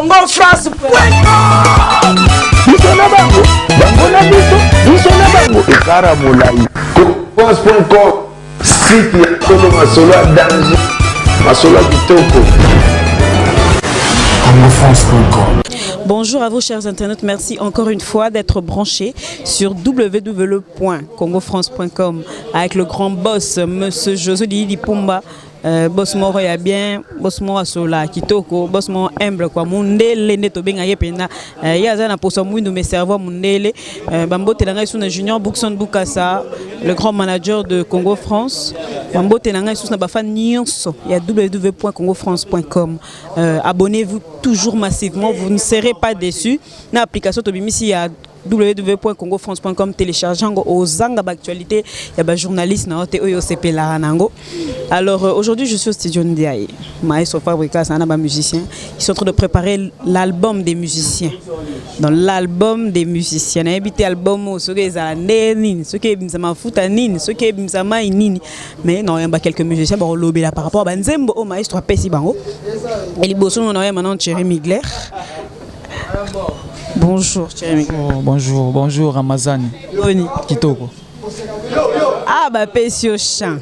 Congo France Biso na bango, bango na biso, biso na bango ekara molai. Congofrance.com site ya solo masolo ya danger, masolo ya kitoko. Congofrance.com. Bonjour à vous chers internautes, merci encore une fois d'être branchés sur www.congofrance.com avec le grand boss Monsieur José Lili Pumba. Boss moko ya bien, boss moko asola kitoko, boss moko humble quoi, mundele nde tobenga ye mpenza. Ye aza na poso mwindu mais cerveau mundele. Bambote na ngai su na Junior Bookson Bukasa, le grand manager de Congo France. Bambote na ngai su na bafan nyonso ya www.congofrance.com. Abonnez-vous toujours massivement, vous ne serez pas déçus. Na application tobimisi ya www.congofrance.com, télécharge yango, ozanga baactualité ya bajournaliste na yo te oyo osepelaka nango. Alors aujourd'hui je suis au studio Ndiaye, maestro Fabrikas na bamusicien. Ils sont en train de préparer l'album des musiciens. Dans l'album des musiciens, nayebi te album oyo soki ezala nde nini, soki ebimisa mafuta nini, soki ebimisa mai nini, mais naoyamba quelques musiciens bakolobela par rapport a banzembo oyo maestro apesi bango. E liboso no naoyamba nano Thierry Migler. Bonjour Thierry Migler. Oh, bonjour, bonjour Ramazani. Boni? Kitoko. Ah, bapesi yo chant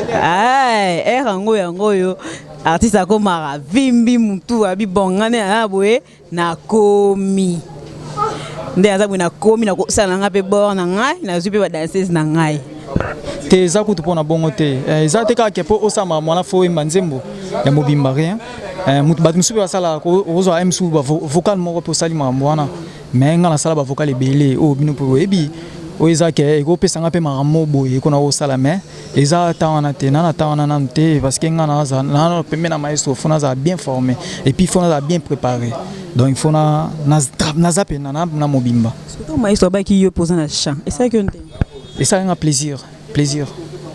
ere yango oyo artiste akomaka vimbi mutu abi bongane aya boye, nakomi nde aza boye, nakomi nakosala na ngai mpe bord na ngai, nazwi mpe badanseuse na ngai. Te, eza kutu mpona bongo te. Eza te kaka ke mpo osala mwana fo oyemba nzembo ya mobimba, rien. Bato mosusu mpe basalaka, okozwa ye mosusu vocal moko mpe osali makambo wana, mais nga nasala bavocal ebele oyo bino mpe boyebi, oyo eza ke ekopesanga mpe makambo boye ekona kosala, mais eza ta wana te, na ta wana nanu te, parce que nga naza na pembe na maestro, faut nazala bien formé et puis faut nazala bien préparé, donc il faut na naza mpe na mobimba. Surtout maestro abaki yo mpoza na chant, esalaki yo nte? Esalinga plaisir, plaisir.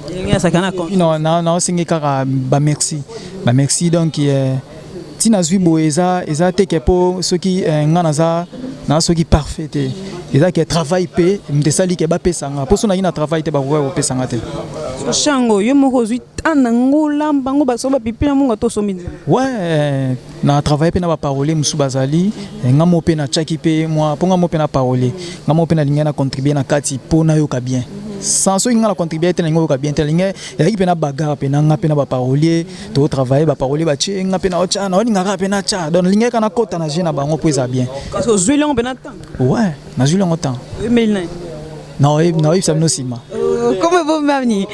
Ndenge asaka na compte. Non, naosengi kaka bamerci, bamerci. Donc ntina azwi boye eza te ke mpo soki nga naza soki parfait te, eza ke travail mpe moto esali ke bapesanga, mpo so naki na travail te, bakoka kopesanga te. So chango yo moko ozwi ta nango, olamba yango, baso bapipi na mongo to osombi nzela? Ouais, na travaille mpe na baparolier mosusu bazali. Nga mo mpe natiaki mpe mwa mpo nga mo mpe na parolier, nga mo mpe nalingai na contribue na kati mpo nayoka bien. Sans soki nga na contribue te, nalingi oyoka bien te. Nalingai ezalaki mpe na bagarre mpe na nga mpe na baparolier, totravaille, baparolier batie, nga mpe naotya, naolingaka mpe natya, donc nalingaki kaka nakota na jeu na bango mpo eza bien. Kasi ozweli yango mpe na temps? Ouais, nazwili yango temps. Oyembeli nani? Naoyebisa bino nsima. Comme bomani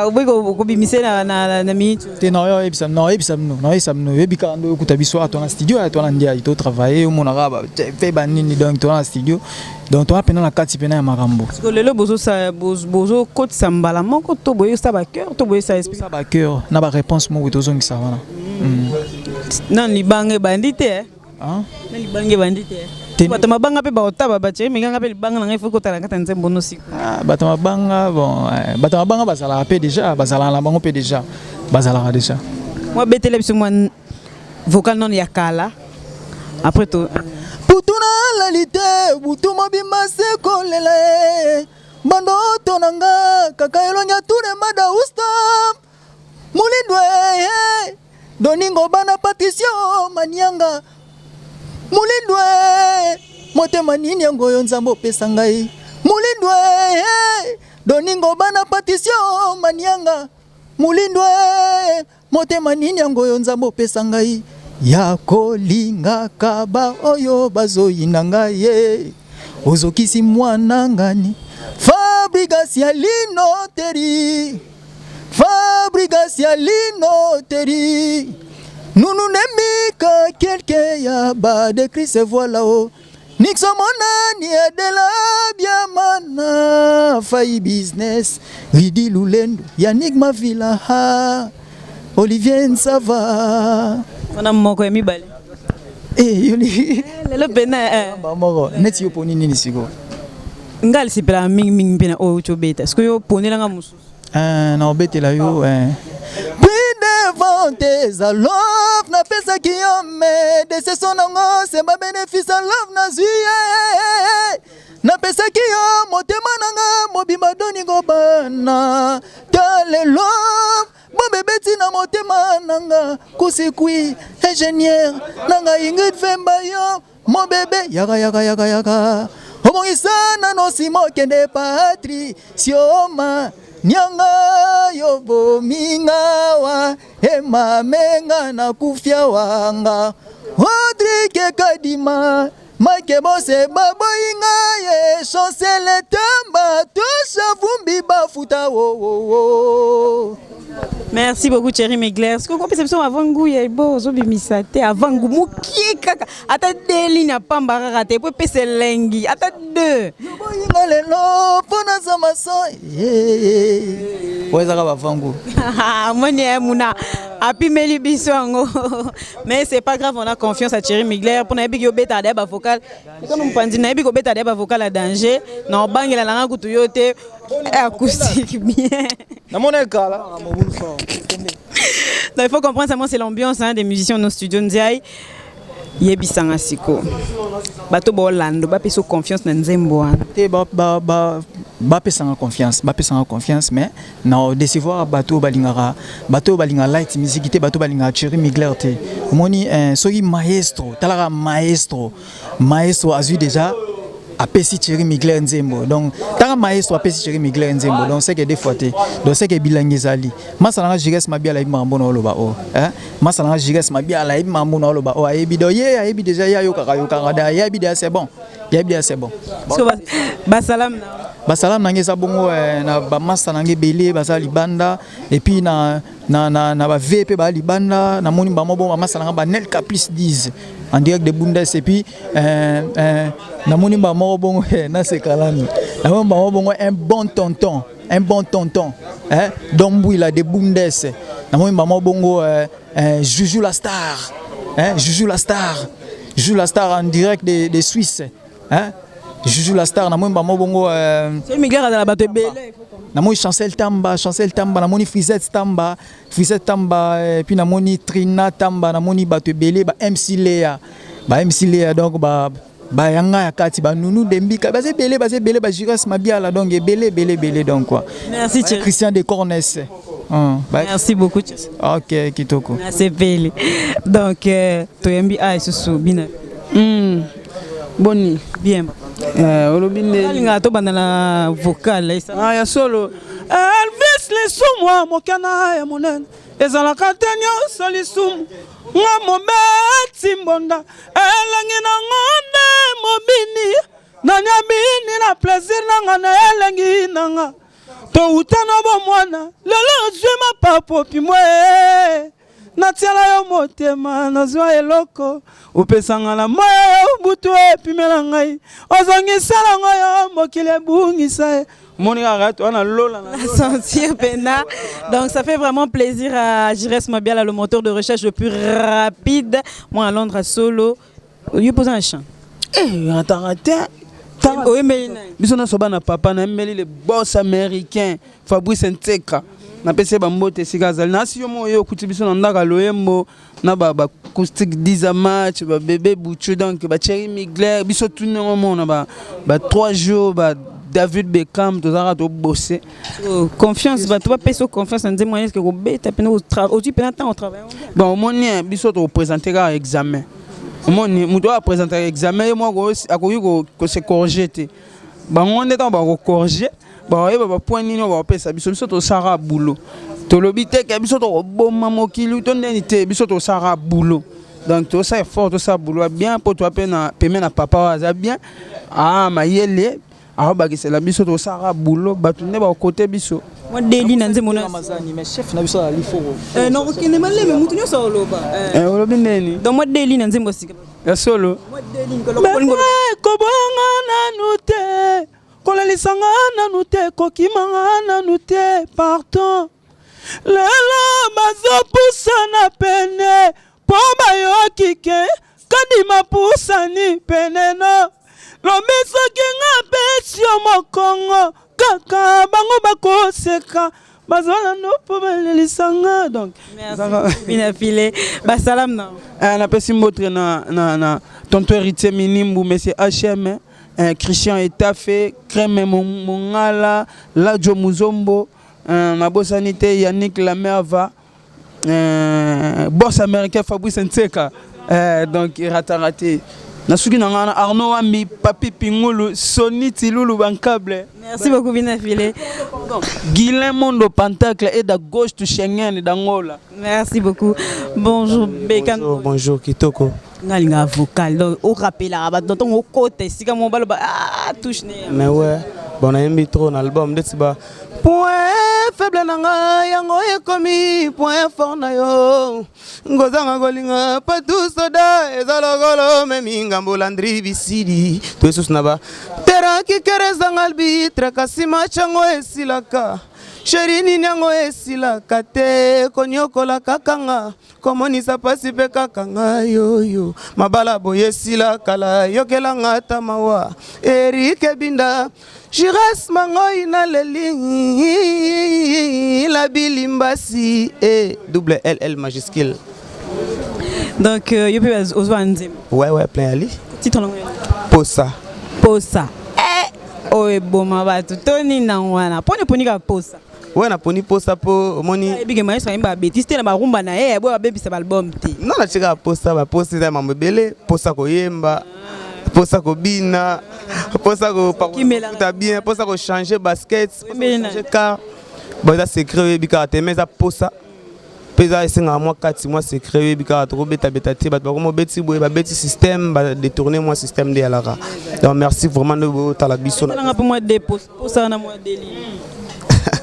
oboyi kobimise na minute? Te, naoyebisa bino, naoyebisa bino. Oyebi kaka nde okuta biso awa, toza na studio ya toza na Ndiaye, totravaille, omonaka mpe banini, donc toza na studio, donc toza mpena na kati mpena ya makambo. Siko lelo bozokotisa mbala moko to boyosala bachœur to boyosala esprit? Tosala bachœur na baréponse moko tozongisa wana. Nani libanga ebandi te, eh? Hein? Na libanga ebandi te. Te. Bato mabanga mpe baotaba batie minganga mpe libanga na ngai fo kotala kati ya nzembo no siko. Ah, bato mabanga, bon, bato mabanga bazalaka mpe déjà, bazalaka na bango mpe déjà, bazalaka déjà. Mwa betela biso mwa vocal nano ya kala, après to Butu nalali te, butu mobimba se kolela ye, bandoto na nga kaka elongi ature mada usta mulindwe doningo bana Patricio Manianga mulindwe, motema nini yango oyo Nzambe opesa ngai, mulindwe doningo bana Patricio Manianga mulindwe, motema nini yango oyo Nzambe opesa ngai ya kolingaka ba oyo bazoyina ngai ye, ozokisi mwana ngani Fabrigas ya lino teri, Fabrigas ya lino teri nunu nemika quelqu'un ya ba de Christ, voilà o Nixon monani adela biamana fai business Ridi Lulendo Yannick Mavila ha Olivier Nsava. Wana moko ya mibale. Eh, yoli. Lelo pena eh. Ba moko neti yo poni nini sikoyo? Nga alisepelaka mingimingi mpe na oyo uti obeta, sikoyo yo ponelanga mosusu. Na obetela yo prix de vente eza love napesaki yo, mais déception nango se babénéfice ya love nazwi ye. Napesaki yo motema na nga mobimba Doningo bana ta lelo bombe ebeti na motema na nga kusikui ingénieur na nga Ingrid Vemba yo mon bébé yaka yaka yaka yaka obongisa nano nsima okende Patricio Nianga yo bominga wa emamenga na kufia wanga Odrike Kadima Mike Bose baboyi nga ye Chancel Tamba tosha vumbi bafuta wo wo wo. Merci beaucoup Thierry Migler. Ce qu'on peut biso avant goût ya bo ozobimisa te avant goût mokie kaka ata deux lignes ya pamba kaka te po epesa elengi ata deux. Yoboyi nga lelo mpo naza maso oyo ezaka bavangu. Amoni ya muna apimeli biso yango mais c'est pas grave, on a confiance à Thierry Migler mpo nayebi ki obetaka daya bavocal kono mopanzi, nayebi kobeta daya bavocal ya danger na obangela nanga kutu yo te acoustique bien. Namona ekala. Donc il faut comprendre seulement, c'est l'ambiance, hein, des musiciens nos studio Ndiaye. Yebisanga siko bato baolanda bapesa confiance na nzembo wana. Te, bapesanga confiance, bapesanga confiance, mais na décevoir bato oyo balingaka, bato oyo balingaka light musique te, bato balingaka Thierry Migler te. Omoni soki maestro, talaka maestro, maestro azwi déjà, apesi Thierry Migler nzembo. Donc tanga maestro apesi Thierry Migler nzembo, donc c'est que des fois te, donc c'est que bilangi ezali. Masala nga Jires Mabiala ayebi makambo na oloba o, hein? Masala nga Jires Mabiala ayebi makambo na oloba o, ayebi. Donc ye ayebi déjà, ye ayokaka yokaka da, ayebi déjà, c'est bon, yebi déjà, c'est bon. Basalam na Basalam na nge eza bongo na bamasa na nge ebele baza libanda, et puis na ba V mpe baa libanda. Namoni bango bongo bamasa na nga banelka plus 10 en direct de Bundes. Et puis namoni bango bongo nasekalami, namoni bango bongo un bon tonton, un bon tonton, hein, Dombouila de Bundes. Namoni bango bongo Juju la star, hein, Juju la star, Juju la star en direct de Suisse, hein, Juju la star. Namoni bango bongo Thierry Migler azala bato ebele. Namoni Chancel Tamba, Chancel Tamba, namoni Frisette Tamba, Frisette Tamba, et puis namoni Trina Tamba, namoni bato ebele, ba MC Léa, ba MC Léa, donc ba bayanga ya kati, banunu dembika, baza ebele, baza ebele, ba Jires Mabiala, donc ebele ebele ebele, donc quoi. Merci Thierry. Christian de Cornes. Merci beaucoup Thierry. Ok, kitoko. Nasepeli. Donc toyembi a lisusu bina. Boni? Bien. Olobi nde Alingaka tobanda na vocal. Ah, ya solo Elvis, lisumu ya mokana ya monene ezalaka te nyonso lisumu nga mobeti mbonda elengi nango nde mobini nani abini na plaisir nanga na elengi nanga touta na bomwana lelo ozwi mapapo pimwe natiala yo motema nazwa eloko opesanga na moyo butu epimela ngai ozongisela ngo yo mokili ebungisa ye omoni kaka to wana lola na La sentir pena. Donc ça fait vraiment plaisir à Jires Mabiala, le moteur de recherche le plus rapide. Moi à Londres à solo. Yo pose un chant. Eh, atanga te. Oyembeli nani? Biso nyonso bana papa. Nayembeli le boss américain Fabrice Nteka, napesi ye bambote esika azali. Nasi yo moko oyo okuti biso na ndako ya loyembo na ba acoustique 10 match babebe buchu, donc bathierry Migler, biso tuni yango mona ba 3 jours, ba David Beckham, tozalaka tobose. Confiance, bato bapesa confiance na nzembo wana, eske kobeta pena ozwi pena ntango otravaille? Bon, omoni, biso tokoprésente kaka examen. Omoni moto oyo apresentaka examen, ye moko akoki kose corriger te. Bango nde ntango bakocorriger, bakoyeba bapoint nini oyo bakopesa biso. Biso tosalaka boulot, tolobi te ke biso tokoboma mokili to ndeni te. Biso tosalaka boulot, donc tosala effort, tosala boulot ya bien mpo toa mpe na peme na papa oyo aza bien ah mayele aobakisela biso. Tosalaka boulot, bato nde bakokote biso. Mwa deli na nzembo na Mazani, mais chef na biso azali foko. Nakokende maleme, mutu nyonso oloba. Olobi ndeni? Donc mwa deli na nzembo sika. Ya solo. Mwa deli. Koboyanga nanu te, kolalisanga nanu te, kokimanga nanu te, pardon. Lelo bazopusana pene mpo bayoki ke kadima pusani pene no lobi soki nga pesi yo mokongo kaka bango bakoseka bazala no mpo balelisanga, donc Bina file basalam na Napesi mbotre na tonton Héritier Minimbu, monsieur HM. eh, Christian Etafe, Crème Mongala, Ladjo Muzombo, eh, nabosani te Yannick Lamerva, eh, boss américain Fabrice Nseka, eh, donc rata raté. Nasuki na nga na Arnaud Wambi, Papi Pingulu, Sony Tilulu Bankable. Merci beaucoup Bina Filet. Guilain Mondo Pentacle et da gauche to Schengen d'Angola. Merci beaucoup. Bonjour Bekan. Bonjour, bonjour Kitoko. Nga linga vocal donc o rappelaka bato ntango okota esika moko baloba ah touche ne. Mais ouais, bon nayembi trop na album ndeti ba point faible na ngai yango ekomi point fort na yo ngozanga kolinga patu soda eza lokolo memi ngambo landri bisili to esusu na ba tera kikere ezanga albitre kasi match yango esilaka sheri nini yango esilaka te konyokola kaka nga komonisa pasi mpe kaka nga yoyo mabala boye esila kala yokela nga ata mawa erike binda Jires Mangoi na leli la bilimbasi e double L L majuscule. Donc euh, yo pe ozwa nzembo. Ouais ouais plein ali. Titre nango. Posa. Posa. Eh oyo eboma bato to nini nango wana mpo nini kaka posa ouais naponi posa mpo omoni ebike maestro ayemba babetise te na barumba na ye boye babebisa baalbum te non natikaka posa baposa eza mambo ebele posa koyemba posa kobina posa kopakuta bien posa kochange basket changer car bon eza secret oyebi kaka te mais eza posa mpe eza esengaka mwa kati mwa secret oyebi kaka tokobetabeta te bato bakoma obeti boye babeti système badetourne mwa système nde yalaka donc merci vraiment nde botala biso mpe mwa de posa na mwa deli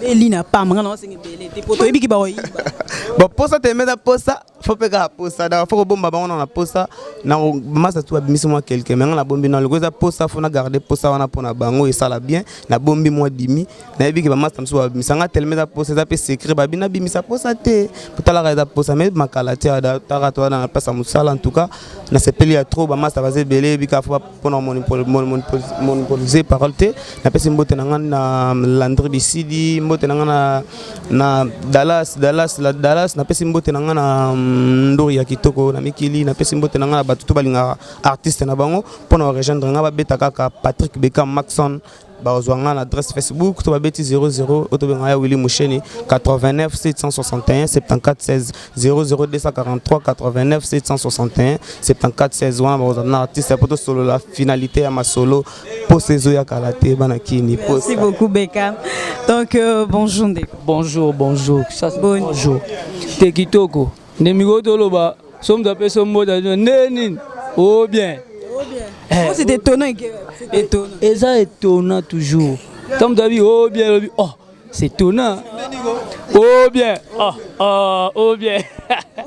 deli na pamba nga na osenga ebele te po toyebi ki bakoyiba bon posa te mais eza posa fo mpe kaka posa donc fo kobomba bango na posa na masa tu abimisi mwa quelque mais nga nabombi na loko eza posa fo na garde posa wana mpo na bango esala bien nabombi mwa dimi nayebi ke bamasta mosusu babimisa nga telema eza posa eza mpe secret babi nabimisa posa te potalaka eza posa mais makala te taka to wana na place ya mosala en tout cas nasepeli ya trop bamasta baza ebele yebi kaka fo mpona monopoliser parole te napesi mbote na nga na Landry Bisidi mbote na nga na na Dallas Dallas la Dallas napesi mbote na nga na mm, Ndori ya kitoko na mikili napesi mbote na nga na bato to balingaka artiste na bango mpo na rejoindre nga babeta kaka Patrick Beckham Maxon bazwa nga na adresse Facebook to babeti 00 oyo tobengaka ya Willy Musheni 89 761 74 16 00 243 89 761 74 16 wana bakozala na artiste mpo tosolola finalité ya masolo posa ezoya kala te bana kini Merci beaucoup Beckham. Donc euh, bonjour ndeko. Bonjour, bonjour. Ça, c'est Boni. bonjour. Te kitoko. Nde mikolo toloba so moto apesi yo mbote nde nini oh bien. Oh, c'est étonnant que c'est étonnant. Eza étonnant toujours. Tant moto abi oh bien olobi oh c'est étonnant. Oh bien. Oh, oh, oh bien.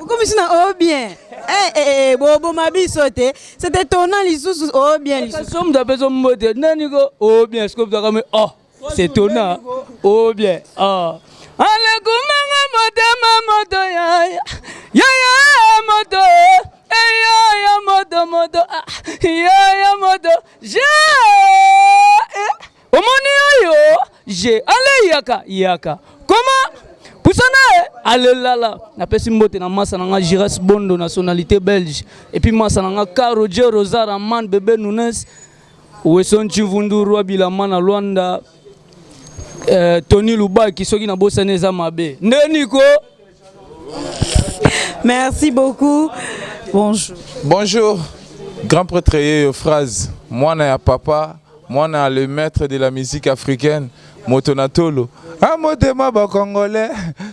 Okomisi na oh bien. Eh eh eh boboma biso te. C'est étonnant lisusu oh bien lisusu. So moto apesi yo mbote nani ko oh bien sikoyo moto akami oh c'est étonnant. Oh bien. Oh. Alekumanga motema moto yaya yaya moto eh, yaya moto moto ah, yaya moto je eh. Omoni oyo je ale yaka yaka koma pusana e alelala napesi mbote na masa na nga Gires Bondo nationalité belge et puis masa na nga Caro J Rosara Man bébé Nunes Weson Chivundu roi Bilama na Luanda euh, Tony Lubaki soki nabosani eza mabe nde niko Merci beaucoup. Bonjour. Bonjour, grand prêtre yeyo phrase mwana ya papa mwana ya le maître de la musique africaine moto na tolo a motema ba congolais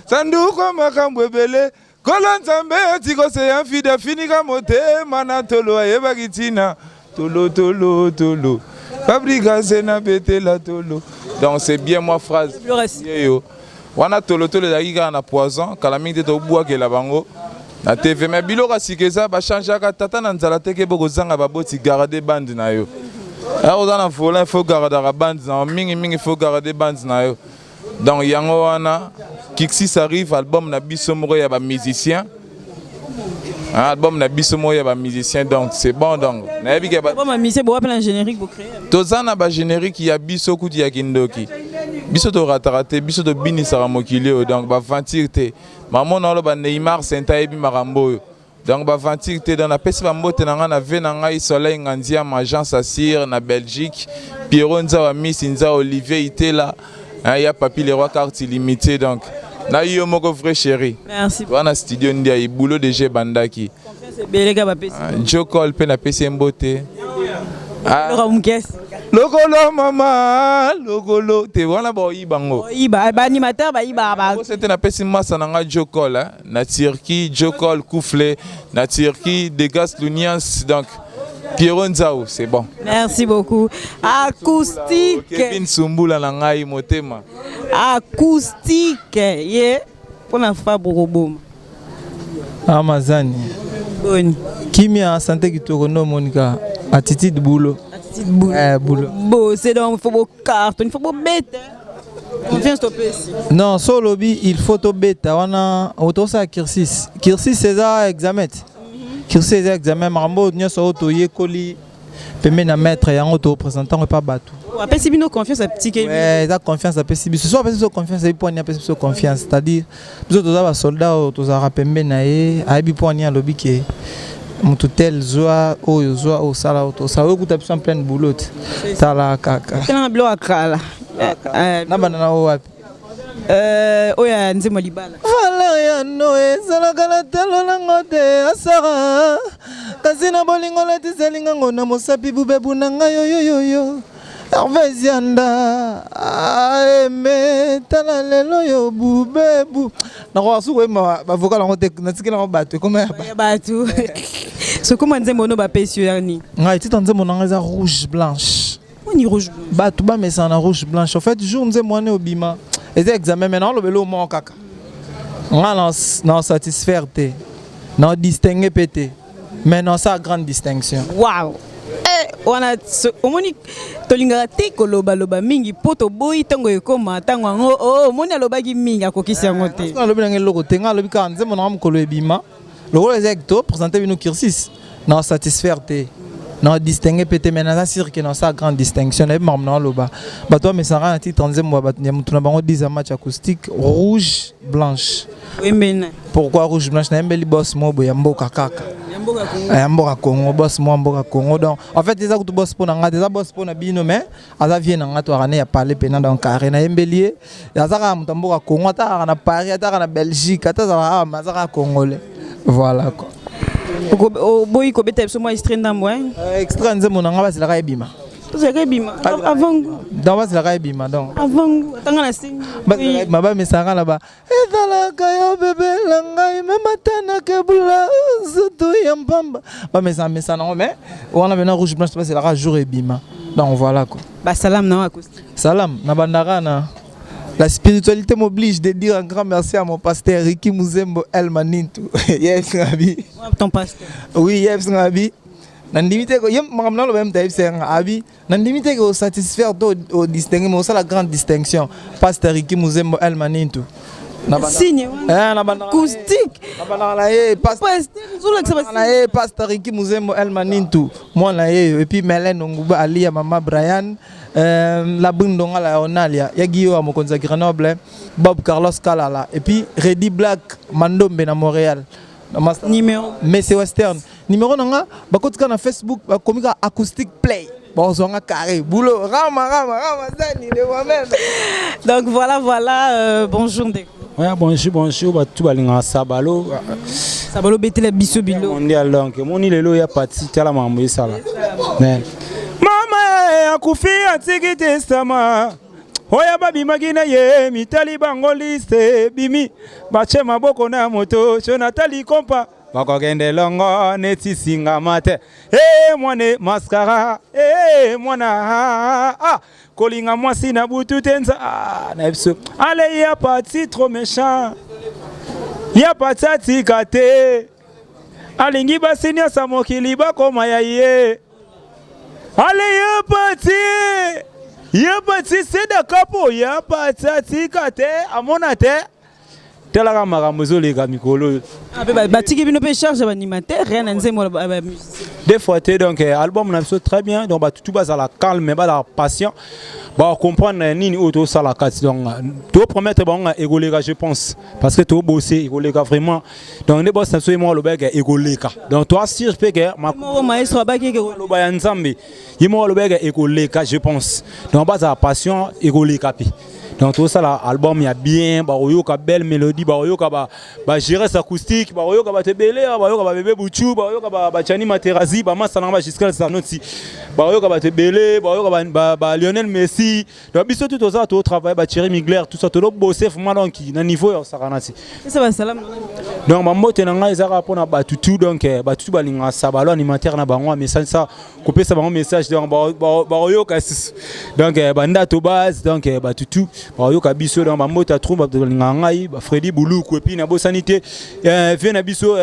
sanduku makambo ebele kolo nzambe atikoseya mfida afinika motema na tolo ayebaki ntina tolo tolo tolo fabrikase na betela tolo donc c'est bien moi phrase yeyo wana tolotolo ezalaki kaka na poison kala mingi te tobwakela bango na tv mais biloko ya sika eza bachangeaka tata na nzala te ke bokozanga baboti garde bande na yo oza na volant il faut gardaka bande na yo mingi mingi faut garde bande na yo donc yango wana Kixis arrive album na biso moko ya ba musicien album na biso moko ya ba musicien donc c'est bon donc nayebi ke ba musicien bo na générique bo créer toza na ba générique ya biso kutu ya kindoki biso torataka te biso tobinisaka mokili oyo donc baventure te mama na oloba Neymar Senta ayebi makambo oyo. Donc b'aventure te. Donc napesi bambote na ngai na ve na ngai Soleil Ngandiama, Jean Sassir na Belgique, Pierrot Nzawa, Miss Nza, Olivier Itela, hein, ya Papi le Roi, carte illimité. Donc na yo moko vrai chéri. Merci. Wana studio ndia boulot déjà ebandaki. Confiance ebele kaka bapesi. Jokol mpe napesi ye mbote. Ah, Eloko mokesi. Lokolo mama lokolo te wana baoyiba yango. Oyiba baanimateur bayibaka ba. Posa te napesi masa na nga Jokol, hein, na Turquie, Jokol Koufle na Turquie, Degas Lunians, donc Pierrot Nzau, c'est bon. Merci beaucoup. Acoustique. Kevin Sumbula na ngai motema. Acoustique ye mpona Fabre koboma. Amazani. Boni. Kimia, santé kitoko ndo monika attitude boulot. Attitude boulot. Eh, boulot. Bo c'est donc il faut bo carton, il faut bo bête. Confiance topesi. Non, so olobi il faut tobeta wana otosala cursus. Cursus eza examen te. Cursus eza examen, makambo oyo nyonso oyo toyekoli pembeni na maître yango toprésente yango epa bato. Apesi bino confiance atikeli. Ouais, eza confiance apesi biso. So apesi biso confiance, ayebi mpo ani apesi biso confiance, c'est-à-dire biso toza basoldat oyo tozalaka pembeni na ye, ayebi mpo ani alobi ke moto tel zwa oyo, zwa oyo, osala oyo, tosala oyo, kuta biso en pleine boulot te, tala kaka. Tala biloko ya kala. Nabanda na oyo wapi? Oyo ya nzembo libala. Valeriano ezalaka na talo nango te asara, kasi na bolingo latiselingango na mosapi bubebu na ngai oyoyoyo Hervé Zianda aeme tala lelo yo bubebu nakoka su koyemba bavocal yango te, natikeli yango bato ekoma ya Ya bato. Sokoma nzembo ono bapesi yo ya nini? Ngai titre nzembo na ngai eza Rouge Blanche. Oni Rouge Blanche. Bato bamesana na Rouge Blanche. En fait, jour nzembo wana obima eza examen, mais naolobela moko kaka nga na satisfaire te, na distingue mpe te, mais nasala grande distinction. Wow. Eh, wana omoni tolingaka te kolobaloba mingi mpo toboyi ntango ekóma ntango yango, oh, omoni alobaki mingi akokisi yango te. Nalobi nanga eloko te, nga alobi kaka nzembo nanga mokolo ebima lokola eza to présente bino cursus, na satisfaire te, na distingue mpe te, mais naza sûr ke nasala grande distinction. Nayebi makambo na aloba, bato bamesaka na titre nzembo ya bato ya motu na bango 10 ya match acoustique Rouge Blanche. Oyembeli. Pourquoi Rouge Blanche? Nayembeli boss mo boye ya mboka kaka. Ya mboka Kongo. Ya mboka Congo, boss mo ya mboka Congo. Donc en fait eza kutu boss mpo na nga te, eza boss mpo na bino, mais aza vie na nga to akane ya parler pena. Donc carré nayembeli ye, aza kaka moto ya mboka Congo, ata kaka na Paris, ata kaka na Belgique, ata azalaka awa, mais aza kaka congolais, voilà quoi. Oboyi kobeta biso mwa extrait ndambo, hein? Extrait nzembo na nga bazelaka ebima. Tozalaka ebima avant. Donc bazelaka ebima donc. Avant atanga na sengi. Bazelaka ebima, bamesaka na ba ezalaka yo bebe na ngai meme ata nakebula nzoto ya mpamba, bamesana mesana yango, mais wana mena Rouge Blanche bazelaka jour ebima, donc voilà quoi. Basalam na acoustique. Salam na bandaka na la spiritualité m'oblige de dire un grand merci à mon pasteur Ricky Muzembo El Manintu. Yes Ngabi. Ton pasteur. Oui, yes Ngabi. Nandimi te ko ye makambo naloba ye moto ayebisa nga abi nandimi te ko satisfaire to odistingue, mais osala grande distinction, pasteur Ricky Muzembo El Manintu. Signe. Eh, na bandaka acoustique. Na bandaka na ye pasteur. Na ye pasteur Ricky Muzembo El Manintu, mwana ye, et puis Mélène Onguba Alia, mama Brian, la brune Ndongala ya Onalia ya Guillaume ya mokonzi ya Grenoble, Bob Carlos Kalala, et puis Reddy Black Mandombe na Montréal. Numéro. Messi Western, numéro na nga bakotika na Facebook, bakomi kaka acoustique play, bazwanga carré boulot rama rama rama zani de moi-même. Donc voilà, bonjour ndeko. Ouais, bonjour, bonjour, bato balingaka Sabalo. Sabalo betela biso bilo. Mondial, donc moni lelo ya pati, tala makambo esala. Mama akufi atiki testament oyo babimaki na ye mitali bango liste bimi batie maboko na moto so natali kompa bakokende longo neti singama te e mwane mascara e mwana ah, kolinga mwasi na butu te nza ah, na biso ale ya pati trop méchant ya pati atika te alingi basi nyonso mokili bakoma ya ye ale ya pati ya pati sedakapo ya pati atika te amona te talaka makambo ezoleka mikolo oyo. Ah, mpe batiki bino mpe charge ya baanimateur ya na nzembo ya bamusicien. Deux fois te donc eh, album na biso très bien donc bato tout bazala calme bazala patient bacomprendre nini oyo tosala kati donc topromettre bango ekoleka je pense parce que tobose ekoleka vraiment donc nde boss na biso ye moko alobaki ekoleka donc toassure mpe ke maestro abaki aloba ya nzambe ye moko alobaki ekoleka je pense donc bazala patient ekoleka mpe donc tosala album ya bien bakoyoka belle mélodie bakoyoka ba, ba gires acoustique bakoyoka bato ebele bakoyoka babebe buchu bakoyoka bachani materazi bamasa nanga bagiscal sanoti bakoyoka bato ebele bakoyoka ba, ba, ba lionel messi donc biso tu toza totravaille bacheri migler tout ça tolobose vraiment donc na niveau ya kosakana ti donc bambote na ngai ezaka mpona bato tu donc eh, bato tu balingaka sabalo animateur na bango amesanisa kopesa bango message donc bakoyoka susu donc eh, bandato base donc eh, bato tu bakoyoka biso donc bambote ya trop bato balingaka ngai bafredi buluku epuis nabosani te vie na biso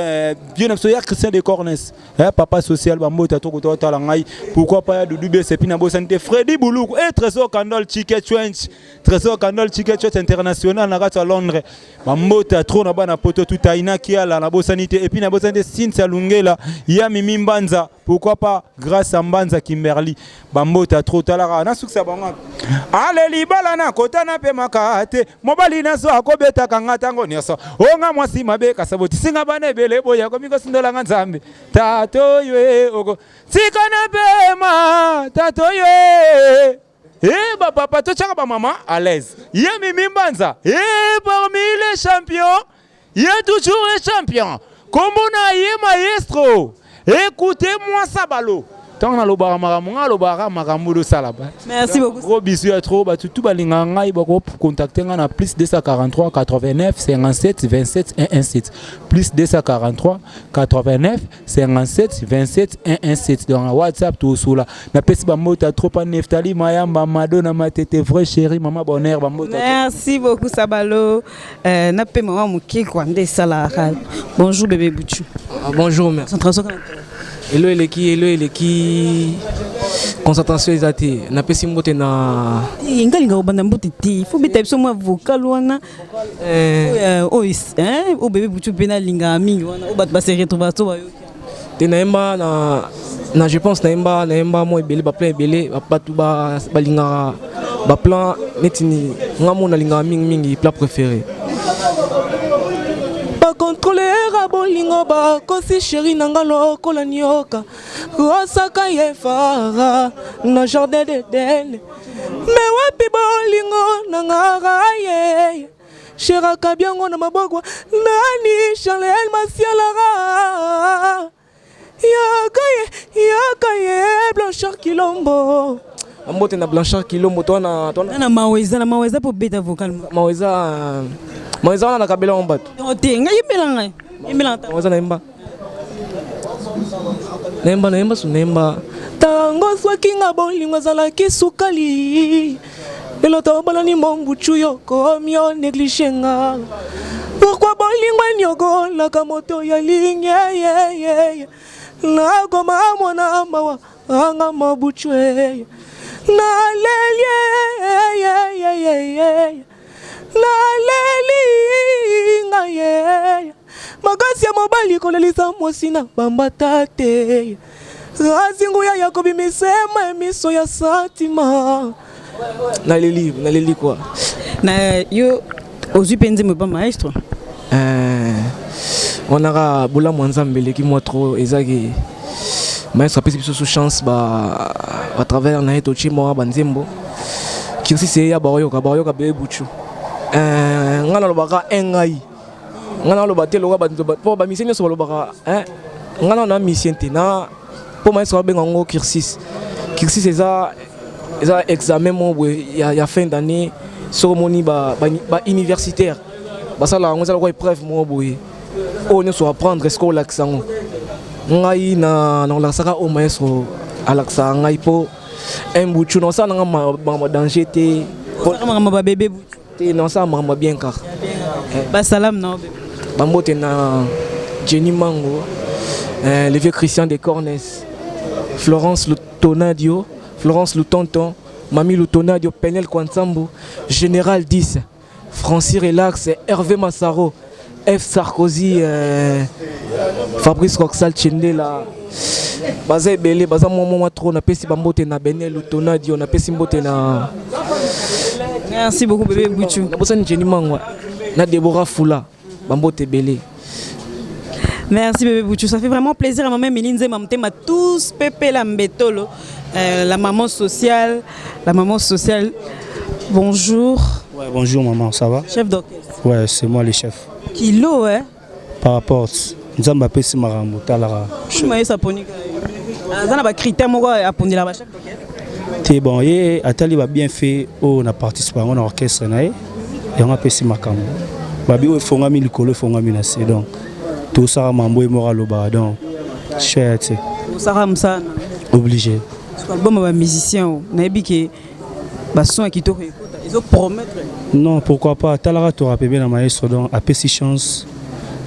vie na biso ya christian de cornes Eh, papa social bambota to kota otala ngai pourquoi pas ya Doudou Bese puis nabosani te Freddy Buluku eh Trésor Kandol Chike Chwench Trésor Kandol Chike Chwench international na kati ya Londres bambota trop na bana poto tout aina kiala nabosani te et puis nabosani te Cynthia Lungela ya Mimi Mbanza pourquoi pas grâce à Mbanza Kimberly bambota trop talaka nasukisa bango ale libala nakota napemaka te mobali naso akobetaka nga ntango nyonso onga mwasi mabe kasabotisi nga bana ebele boye akomi kosundola nga nzambe tata oyo e oko tika na pema tata oyo e e bapapa totyaka bamama à l'aise ye mimi mbanza e parmi les champions ye toujours un champion kombo na ye maestro écoutez-moi sabalo ntango nalobaka makambo ngai alobaka makambo dosala ba merci beaucoup gros bisous ya trop bato tu balingaka ngai bakocontacte ngai na plus 243 89 57 27 117 plus 243 89 57 27 117 donc na whatsapp tosola napesi bambota trop pa neftali mayamba madona matete vrai chéri mama bonheur bambota merci beaucoup sabalo euh, na pe mama moke kwa nde esalaka bonjour bébé buchu ah, bonjour merci elo eleki elo eleki concentration eza te napesi mbote na nga linga kobanda mbote te fo beta biso mwa vocal wana eh. oyo oyo bebe butu mpe nalingaka mingi wana oyo bato base retrouva to bayoki te nayemba na na je pense nayemba nayemba mwa ebele baplan ebele bato balingaka baplan neti nga mo nalingaka mingimingi plat préféré bakontrolera bolingo bakosi sheri na nga lokola nioka osaka ye fara na jardin d'eden me wapi bolingo na nga ye sheraka biango na maboko nani charlel masialara yaka ye yaka ye blanchard kilombo mbote na blanchard kilombo to na to na maweza na maweza po beta vocal maweza maweza wana nakabela yango bato oh, te ngai yembela ngai yembela maweza nayemba nayemba nayemba su nayemba ntango swaki nga bolingo ezalaki sukali lelo tobalani mombuchu yo komi o néglige nga pourkui bolingo eniokolaka moto ya lingi yeyeye nakoma mwana mawa anga mabuchu eye naleli yeyeyeye naleli nga ye makasi ya mobali kolelisa mwasi na bambata te azi nguya ya kobimisa ema miso ya santima naleli naleli kwa na yo ozwi mpe nzembo epa maestro eh, wana kaka bolamu ya nzambe eleki mwa trop ezaki maestro apesi biso su chance ba à travers na ye totie mwa banzembo kirsisi eya baoyoka baoyoka bebe buchu eh, ngai nalobaka e ngai ngai naloba te lokola bato mpo bamisien nyonso balobaka eh, ngai nano na misien te na mpo maestro abenga yango cursus cursus eza eza examen moko boye ya, ya fin d'année soki omoni bauniversitaire ba, ba basalaka yango eza lokola épreuve moko boye oyo nyonso apprendre sikoyo olakisa yango ngai na nakolakisaka oyo maestro alakisaka ngai mpo un buchu naosala nanga makambo danger te makambo babebe te naosala makambo bien kaka basalam na bambote na jenny mango euh, le vieux christian de cornes florence lutonadio florence lutonton mami lutonadio penel kwansambu général 10 francis relax hervé massaro F Sarkozy euh, Fabrice Roxal Chendela baza ebele baza mwa mwa trop napesi bambote na Benel Lutonadio napesi mbote na Merci beaucoup bébé Bouchou. Nabosani Jenny Mangwa na Deborah Fula bambote ebele. Merci bébé Bouchou, ça fait vraiment plaisir à maman Melinze Mamtema tous Pépé la Mbetolo, euh, la maman sociale, la maman sociale. Bonjour. Ouais, bonjour maman, ça va Chef d'orchestre. Ouais, c'est moi le chef. Kilo, hein Par rapport, Nzambe apesi makambo talaka. Shuma yesa poni. Aza na ba critères moko apondela ba chef d'orchestre. Te bon, ye atali ba bienfait oyo na participe yango na orchestre na ye, yango apesi makambo. Babi oyo efongami likolo efongami na se donc tosaka mambo ye moko alobaka donc cher te. Osaka mosala. Obligé. Album ba musicien nayebi ke ba son ya kitoko ekota ezo promettre. Non, pourquoi pas talaka toka pebe na maestro donc apesi chance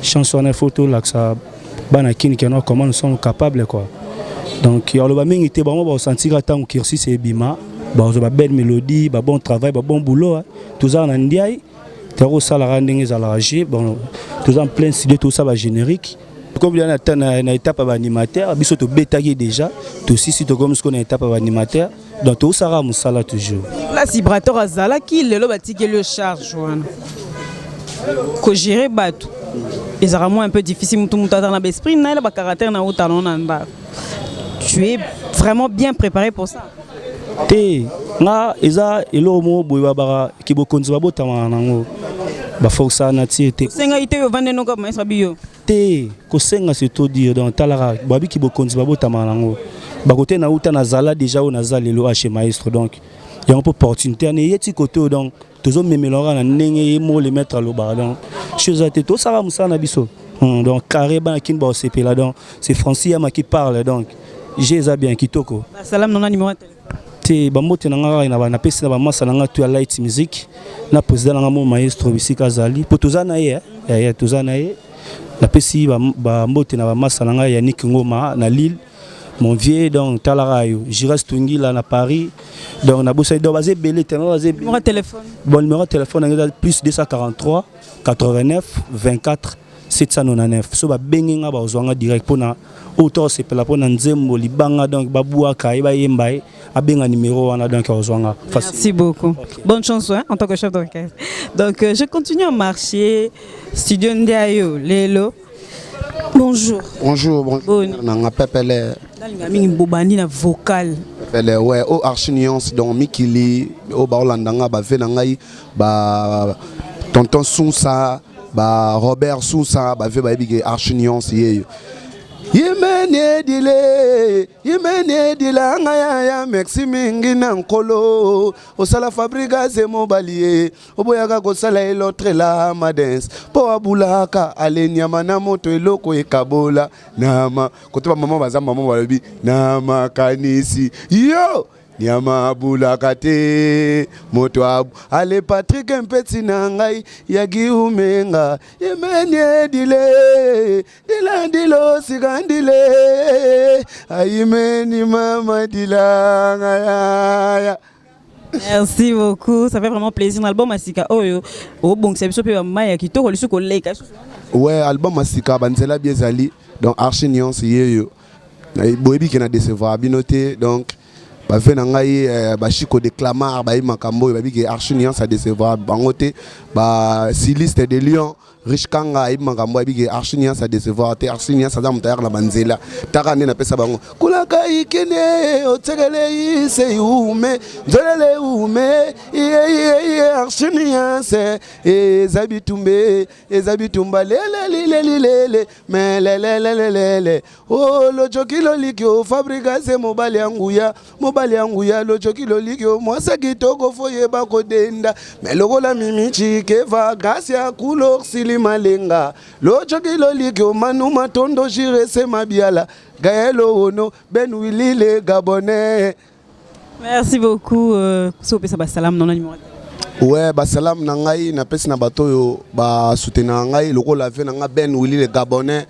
chance wana il faut tolakisa bana kini keno comment nous sommes capables quoi. Donc ya loba mingi te bango bakosentir ntango cursus ebima bazwa ba belle mélodie ba bon travail ba bon boulot tozala na ndiaye tokosalaka ndenge ezalaka je bon toza en plein studio tosala ba générique comme na, na, na étape ya baanimateur biso tobetaki déjà tosisi tokomi sikoyo na étape ya baanimateur donc tosalaka mosala toujours place vibrateur azalaki lelo batikeli yo charge wana kogérer bato ezalaka mwa un peu difficile motu moto azala na baesprit na ye na bacaractère na yo talon na ndako tu es vraiment bien préparé pour ça te nga eza eloko moko boye babaka kibokonzi babotamaka nango baforsa nature te osengaki te ovande noka maestro biyo te kosenga c'est trop dire donc talaka babiki bokonzi babotamaka nango bakote na uta nazala déjà oyo naza lelo chez maestro donc yango mpo opportunité wana eye ti kote oyo donc tozomemela kaka na ndenge ye moko le maître alobaka donc chose eza te tosala mosala na biso donc carré bana kini baosepela donc c'est Francis Yama qui parle donc j'ai eza bien kitoko. Salam nona numéro ya téléphone. Te bambote na nga kaka napesi na bamasa na nga to ya light music na président na nga mo maestro bisika azali mpo toza na ye ya toza na ye napesi bambote na bamasa na ngai Yannick Ngoma na Lille mon vieux donc talaka yo Giras Tungila na Paris donc nabosani donc baza ebele tellement baza ebele. Numéro téléphone. Bon numéro de téléphone na ngai eza plus 243 89 24 799 so babengi nga bazwa nga direct mpona oyo to osepela mpona nzembo libanga donc babwaka ye bayemba ye abenga numéro wana donc azwa nga. Merci beaucoup. Okay. Bonne chance hein, en tant que chef d'orchestre. Donc je continue à marcher studio Ndiayo Lelo. Bonjour. Bonjour, bonjour. Nanga pepele. Nalinga mingi bobandi na vocal. Pepele ouais, o archi nuance donc mikili o ba olanda nga ba ve na ngai ba tonton Sunsa ba Robert Sunsa ba ve ba yebi ke archi nuance yeyo. Yimene dile, yimene dila nga ya ya merci mingi na nkolo osala fabrikase mobali ye oboyaka kosala ye l'autre la madens mpo abulaka ale nyama na moto eloko ekabola nama kote bamama baza mama balobi na makanisi yo nyama abulaka te moto abu ale Patrik mpeti na ngai ya giumenga yemenie dile dila ndilo sika ndile ayimeni mama dilanga yaya. Merci beaucoup, ça fait vraiment plaisir. L'album Asika oyo, obongisa biso pe ba maya kitoko lisusu koleka. Ouais, album Asika banzela bi ezali donc archi nuance yeyo. Boyebi ke na décevoir bino te donc bave na ngai bachiko de clamar bayi makambo oyo babi ke archi nuance a décevoir bango te ba styliste de Lyon Rich Kanga ayebi makambo ayebi ke archi nuance a décevoir te archi nuance aza moto ayaka na banzela taka nde napesa bango kulaka ikene otekele ise ume nzolele ume iye iye iye archi nuance eza bitumbe eza bitumba lele lile lilele me lele lele lele o lojoki loliki o fabrikase mobali ya nguya mobali ya nguya lojoki loliki o mwasa kitoko fo yeba kodenda me lokola mimichi keva gasi ya kulo sili malenga lojoki loliki o manu matondo jirese mabiala gaelo ono ben wilile gabonais. Merci beaucoup euh, sopesa basalam na numéro. Ouais, basalam na ngai napesi na bato oyo basoutenaka ngai lokola ve na ngai Ben Willy le Gabonais,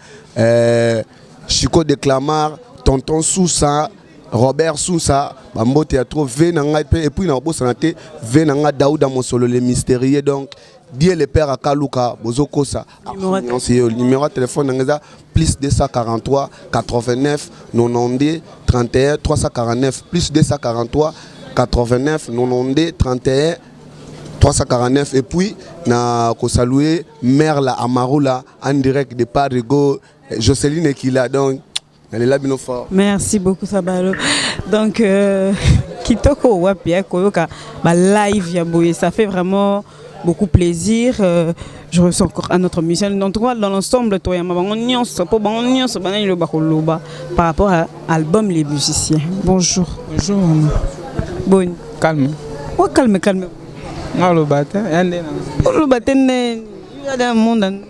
Chico de Clamart, Tonton Sousa, Robert Sousa, bambote ya trop ve na ngai pe et puis na kobosana te ve na ngai Daouda Mosolo le mystérieux donc Dieu le Père akaluka bozokosa. Numéro ya téléphone nanga eza plus 243 89 92 31 349 plus 243 89 92 31 349 et puis na kosaluer mère la Amarula en direct de Parigo Jocelyne Ekila donc nalela bino fort. Merci beaucoup Sabalo. Donc euh, kitoko wapi ya koyoka ba live ya boye ça fait vraiment beaucoup plaisir. Euh, je reçois encore un autre musicien. En tout cas, dans l'ensemble, toi, ya bango nyonso po bango nyonso banani loba koloba par rapport à album Les Musiciens. Bonjour. Bonjour. Bonne. Calme. Ouais, calme, calme. Oloba te, ya nde na. Oloba te nde. Ya monde.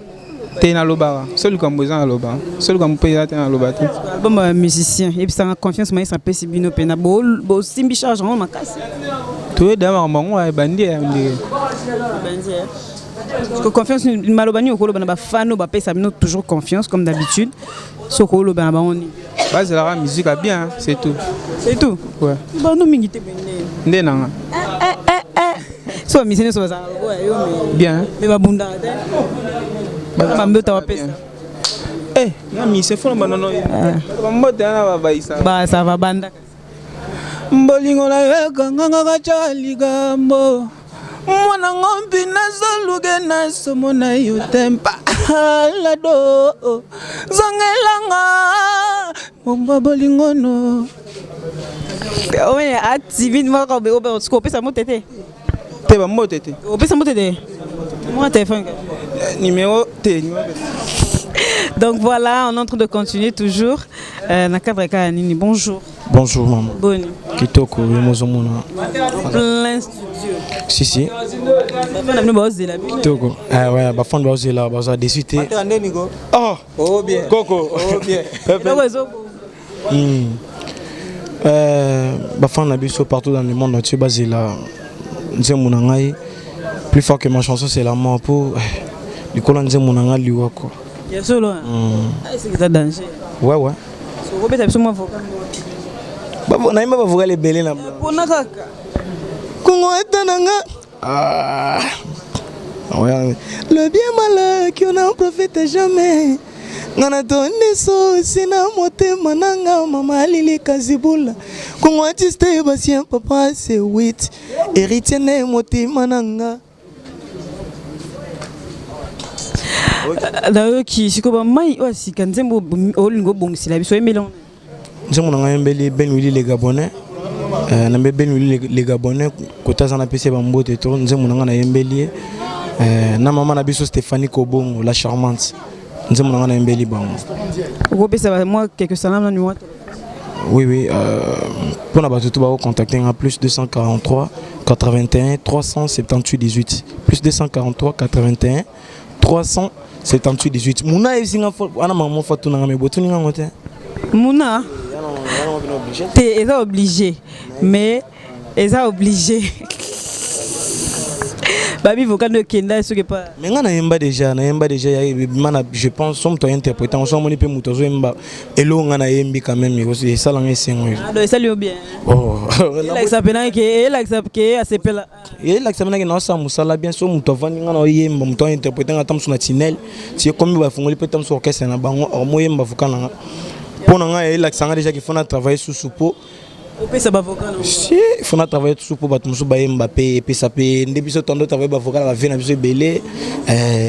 Te nalobaka so likambo eza naloba so likambo mpe eza te naloba te. Album ya musicien yebisanga confiance maestro apesi bino mpena bosimbi charge yango makasi. Toyeda makambo yango ebandi ya ndenge. Confiance maloba nini okoloba na bafan oyo bapesa bino toujours confiance comme d'habitude soki okoloba na bango nini? Bazelaka musique ya bien, c'est tout. C'est tout. Ouais. Bano mingi te bende. Nde nanga. So bamisien nyonso bazalaka lokola yo mais bien. Mais babundaka te. Bambota bapesa. Eh, na mise fona banono. Bambote na babaisa. Ba ça va banda. Bolingo na yo ekanganga tya likambo mwana ngombi nazoluke nasomona yo te mpalado zongelanga momba bolingono. Oye atimide moko opesa mbote te. Te bambote te. Opesa mbote te. Moi téléphone. Numéro te. Donc voilà, on est en train de continuer toujours. Euh, na cadre ya nini. Bonjour. Bonjour maman. Boni. Kitoko yo mozomona. Plein studio. Si si. Bafana bino baozela bino. Kitoko. Ah ouais, bafana baozela baza déçu te. Oh, oh bien. Koko. Oh bien. Eloko ezo Euh, bafana na biso partout dans le monde entier bazela nzembo na ngai plus fort que ma chanson c'est la mort po likolo ya nzembo na ngai liwa quoi. Ya solo. Ah, c'est eza danger. Ouais ouais. Okobeta biso mwa vocal. Nayemba bavocal ebele na Pona kaka. Kongo ata na nga. Ah. Ouais. Le bien malheur qui n'en profite jamais. Nga natondi sosi na motema na nga mama alili kazibula Kongo artiste basien papa c'est 8 héritier ne motema na nga. Nayoki sikoyo bamai oyo ya sika nzembo olingi obongisela biso oyembeli yango. Nzembo na ngai yembeli Ben Willy le Gabonais. Euh, nambe Ben Willy le, le Gabonais kota aza napesi ye bambote to nzembo na ngai nayembeli ye euh, na mama na biso Stéphanie Kobongo la charmante nzembo na ngai nayembeli bango. Okopesa mwa quelque salam na numéro. Oui, oui. Euh, pour la base, tout va contacter un plus 243 81 378 18. Plus 243 81 378 18. Mouna esinga ana maman fatou na me botuni nga ngote. Mouna te eza obligé mais eza obligé. Babi vocal no kenda soki pa. Mais nga nayemba déjà, nayemba déjà ya mana je pense somme toi interprétant so moni pe muto zo yemba eloko nga nayembi quand même esala nga esengo. Ah donc esali yo bien. Oh. Elakisa pena ke elakisa ke asepela. Elakisa pena ke naosala mosala bien so moto avandi nga na oyemba moto ainterprete nga ata mosu na tinel ti ekomi bafungoli mpe ta mosu orchestre na bango omoyemba vocal na nga mpo na nga elakisa nga déjà qu'il faut na travailler susu po opesa bavocal. Si il faut na travailler susu po bato mosusu bayemba mpe epesa mpe nde biso tondo travailler bavocal na bavie na biso ebele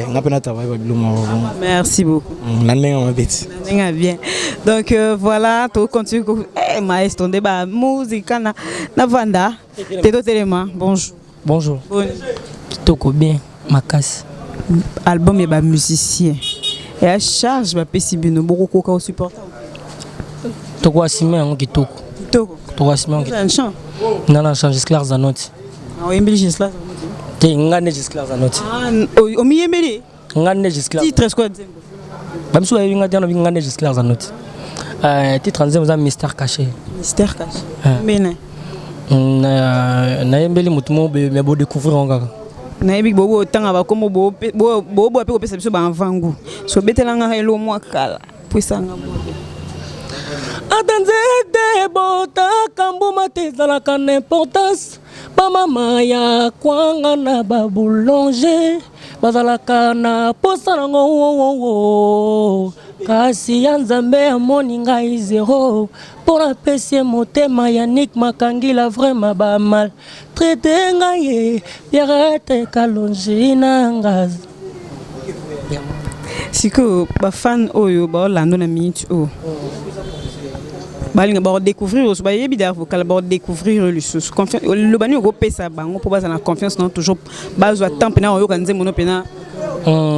nga mpe na travailler babilo moko. Merci beaucoup. Na ndenge mabe ti. Ndenge bien. Donc euh, voilà, to continue ko eh maestro nde ba musique na na vanda. Teto telema, bonjour. Bonjour. Boni. Kitoko bien makasi. Album ya ba musicien. Et à charge ba pesi bino boko koka o supporter. Toko assumer yango kitoko. Kitoko. Toko assumer yango kitoko. Chant. Non non, change Gisclar Zanotti. Ah oyembeli Gisclar Zanotti. Te nga nde Gisclar Zanotti. Ah omiyembeli. Nga nde Gisclar. Titre quoi nzembo? Ba misu bayebi nga te nga nde Gisclar Zanotti. Euh, titre nzembo eza mystère caché. Mystère caché. Mena. Nayembeli motu moko mais bodécouvrir yango kaka. Nayebi bobo otanga bakombo boboya mpe kopesa biso bavangu so obetelanga elo mwa kala pwesanga mwa. Ata nzete ebotaka mbuma te ezalaka na importance bamama ya kwanga na baboulanger. Bazalaka na posa nango wowowo kasi ya Nzambe amoni ngai zero mpo napesi ye motema. Yannick Makangila vraiment ba mal traite ngai ye Pierrette Kalonji na nga. Sikoyo bafan oyo baolanda na minute oyo balinga bakodécouvrir oso bayebi derrière vocal, bakodécouvrir oyo lisusu, loba nini okopesa bango mpo bazala na confiance non toujours bazwa temps mpena oyoka nzembo no mpena?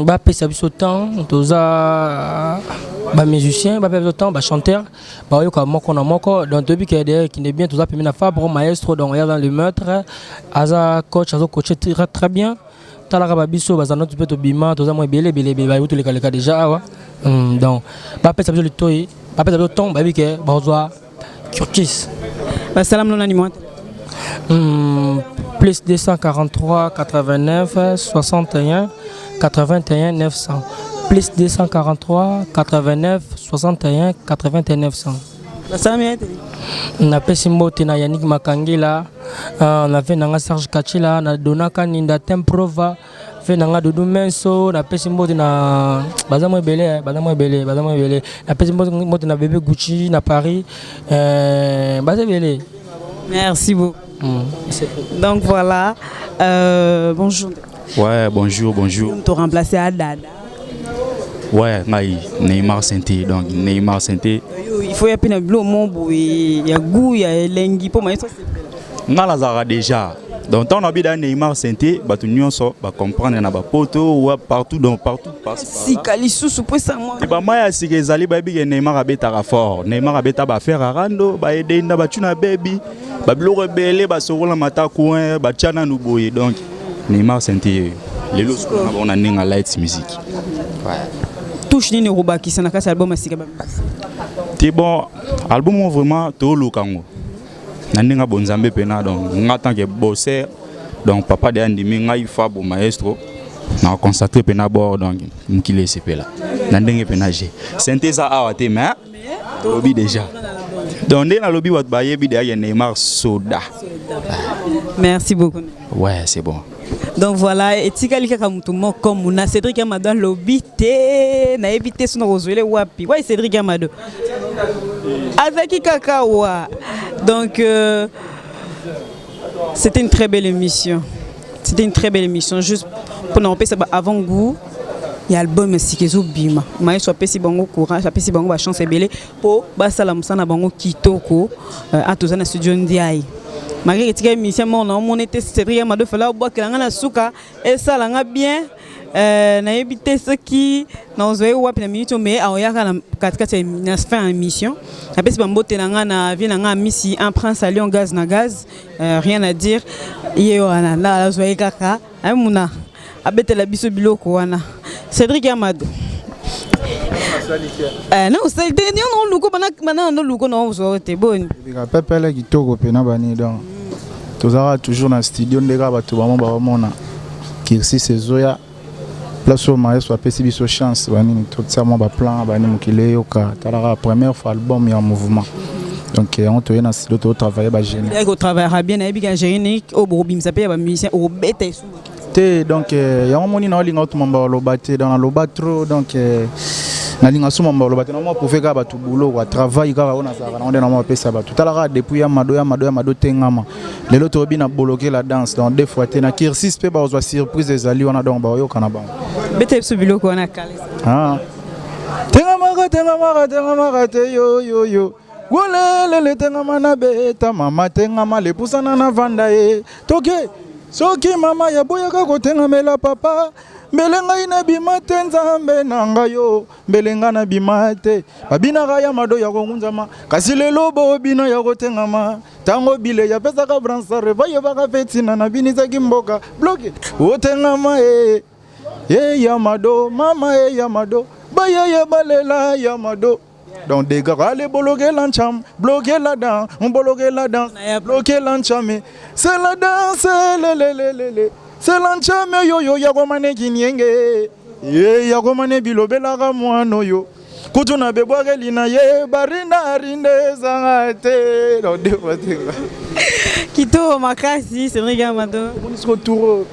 Bapesa biso temps, toza bamusicien, bapesa biso temps, bachanteur baoyoka moko na moko. Donc toyebi ke derrière ekende bien, toza pembeni na Fabre maestro. Donc ya le maître aza coach, azocoache très, très bien. Talaka babiso baza noti mpe tobima, toza mwa ebele ebele ebele, bayebi tolekaleka déjà awa. Donc bapesa biso litoi, bapesa biso temps, bayebi ke bazwa curtis. Basalam no nani mwa? Plus 243 89 61 81 900, plus 243 89 61 81 900. Basalami ete. Napesi mbote na Yannick Makangila, na ve nanga Serge Kachila, na Donaka Ninda Temprova, ve nanga Dudu Menso. Napesi mbote na baza mwa ebele, baza mwa ebele, baza mwa ebele. Napesi mbote na bébé Gucci na Paris, baza ebele. Merci beaucoup. Donc voilà, bonjour. Ouais, bonjour, bonjour. Tu remplacer à Dada. Ouais, ngai Neymar Sainté, donc Neymar Sainté. Il faut y avoir un mot ya goût ya elengi pour maestro. Nga nazalaka déjà. Donc ntango nabida Neymar Sainté, bato nyonso bacomprendre na bapoto wa partout, donc partout. Sika lisusu po esa mwa. Te, bamai ya sika ezali, bayebi ke Neymar abetaka fort. Neymar abeta baaffaire arando, baedenda, batuna bebi, babiloko ebele, basokola mata coin, batya nanu boye. Donc Neymar Sainté lelo sikoyo na bango na ndenge ya light music. Touche nini okobakisa na kati ya album ya sika ba? Te, bon, album oyo vraiment tooluka yango na ndenge ya bonzambe mpena. Donc nga tant que bosser, donc papa de andimi ngai Fabo maestro na concentré mpena bord. Donc mokili esepela na ndenge mpena g sente eza awa te, mais lobi déjà. Donc nde nalobi, bato bayebi deya ya Neymar soda. Merci beaucoup. Ouais, c'est bon. Donc voilà, etikali kaka motu moko muna Cédric Amado alobi te, nayebi te soki nakozwele wapi. Wai Cédric Amado azalaki kaka wa. Donc c'était une très belle émission, c'était une très belle émission, juste mpona kopesa ba avant goût ya album ya sika ezobima. Maestro apesi bango courage, apesi bango bachance ebele mpo basala mosala na bango kitoko. A toza na studio Ndiaye, malgré etika émission moko na omona ete Cédric Amado fala obwakela nga na suka, esala nga bien. Nayebi te soki nazwa ye wapi na minute oyo, mais aoyaka na katikati na fin ya émission. Napesi bambote na nga na vie na nga Amisi, un prince à Lyon, gaz na gaz, rien à dire. Ye wana na azwa ye kaka ayemuna abetela biso biloko wana. Cédric Amado na osali te yo na oluko bana na oluko na ozwa te boni? Pepele kitoko mpena bani. Donc tozalaka toujours na studio nde kaka bato bamo baomona kirsis ezoya place oyo maestro apesi biso chance banini, totia mwa baplan bani, mokili eyoka. Talaka première fois album ya mouvement, donc yango toye na studio, totravaille bagénie. Kotravaillera bien, nayebi ka générique oyo bokobimisa mpe ya bamusicien okobeta esu. Te, donc yango moni na olinga otumamba baloba te, donc naloba trop. Donc nalinga so mamba baloba te, namwa prouve kaka bato boulot kwa travail kaka oyo nazalaka nango nde namwa bapesa bato. Tala kaka depuis ya Mado, ya Mado, ya Mado tengama, lelo toyebi na boloke la danse. Donc deux fois te na kirsis mpe bakozwa surprise ezali wana, donc bakoyoka na bango. Beta biso biloko wana kala. Ah. Tengamaka, tengamaka, tengamaka te yo yo yo wolelele, tengama na beta mama, tengama lepusana na vanda ye toke. Soki mama yaboyaka kotengamela papa, mbele ngai nabima te. Nzambe na ngai yo, mbele ngai nabima te. Babinaka ya Mado ya kongunzama, kasi lelo bobina ya kotengama. Ntango bile yapesaka bransare, bayebaka mpe ntina nabinisaki mboka bloke otengama e e ya Mado mama e ya Mado bayeye balela ya Mado. Donc des gars, allez bloquer l'encham, bloquer la danse, bloquer la danse, bloquer l'encham. C'est la danse, le le le le le. C'est l'encham yo yo yakomane kinyenge. Ye yakomane bilobelaka mwana oyo. Kutu na bebwakeli na ye barinda rinde ezanga te. Donc deux fois te. Kitoko makasi, Cédric Amado. Siko tour.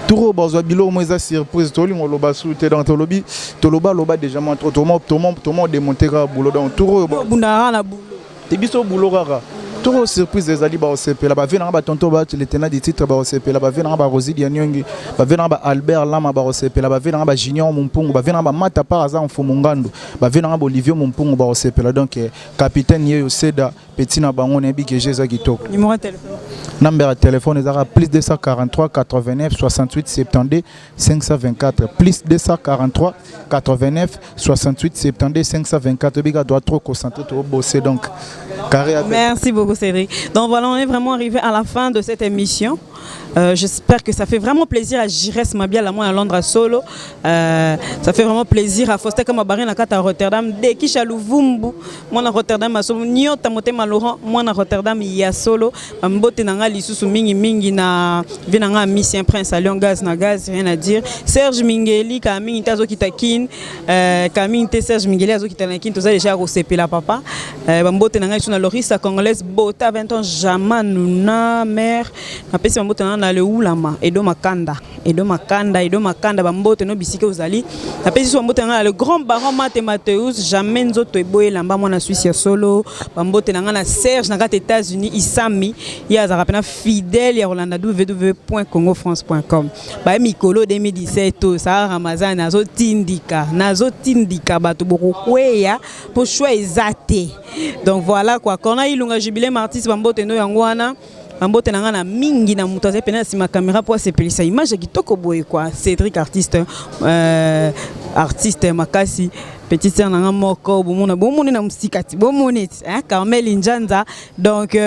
Tour oyo bazwa biloko mo eza surprise, tolinga oloba su te. Donc tolobi, toloba loba déjà mwa trop, toma démonter kaka boulot. Donc tour oyo Obundaka na boulot. Te, biso boulot kaka. Tour oyo surprise ezali, baosepela. Bave nanga batonto bato, le tenant du titre baosepela. Bave nanga baRosidi ya Niongi, bave nanga baAlbert Lama baosepela. Bave nanga baJunior Mumpungu, bave nanga bamata par aza Mfumu Ngandu, bave nanga baOlivier Mumpungu baosepela. Donc capitaine yeyo seda petit na bango, nayebi ke eza kitoko. Numéro ya téléphone? Number ya téléphone ezalaka plus 243 89 68 72 524, plus 243 89 68 72 524. Obika doit trop concentrer, trop bosser, donc carré avec. Merci beaucoup, Cédric. Donc voilà, on est vraiment arrivé à la fin de cette émission. J'espère que ça fait vraiment plaisir à Jires Mabia, la à Londres à solo. Ça fait vraiment plaisir à Foster comme à Kata Rotterdam. Deki Luvumbu, moi à Rotterdam à solo. Nyota Motema Laurent, moi à Rotterdam, il y a solo. Mbote nanga lisusu mingi mingi na vinanga Mission Prince à Lyon Gaz na gaz, rien à dire. Serge Mingeli, Kamingi Tazo Kitakin, Kamingi te Serge Mingeli azo Kitanakin, tout ça déjà la papa. Mbote nanga na Lorissa congolaise Bota 20 ans jamais nuna mère. Napesi bambote nanga na le Ulama Edo Makanda, Edo Makanda, Edo Makanda, bambote no bisika ozali. Napesi so bambote nanga na le grand baron Mate Mateus, jamais nzoto eboyelamba mwana Suisse ya solo. Bambote nanga na Serge na kati États-Unis Isami, ye azalaka mpena fidèle ya kolanda www.congofrance.com. Baye mikolo 2017 oyo Sara Ramazan nazotindika, nazotindika bato bokokweya mpo choix eza te. Donc voilà quoi, Corna Ilunga Jubilé Martis, bambote no yango wana. Bambote na nga na mingi na moto azali pene na nsima caméra mpo asepelisa image ya kitoko boye quoi, Cédric artiste, artiste makasi, petite sœur na nga moko bomona, bomoni na mosika ti bomoni ti, hein, Carmel Njanza. Donc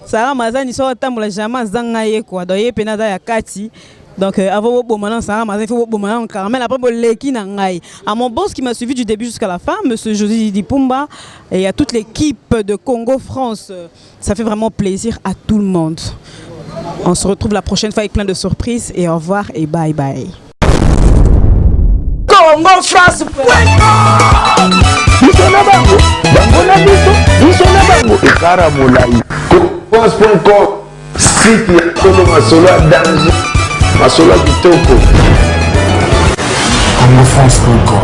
Sara Mazani so atambola jamais azanga ye quoi. Donc ye pene aza ya kati. Donc avant boboma na Sarah Mazani, il faut boboma na Carmel, après boleki na ngai. À mon boss qui m'a suivi du début jusqu'à la fin, monsieur José Didi Pumba, et à toute l'équipe de Congo France, ça fait vraiment plaisir à tout le monde. On se retrouve la prochaine fois avec plein de surprises et au revoir et bye bye. Congo France. Biso na bango, bango na biso, biso na bango ekara molai. France.com, site ya solo, masolo ya danger, masolo ya kitoko. congofrance.com.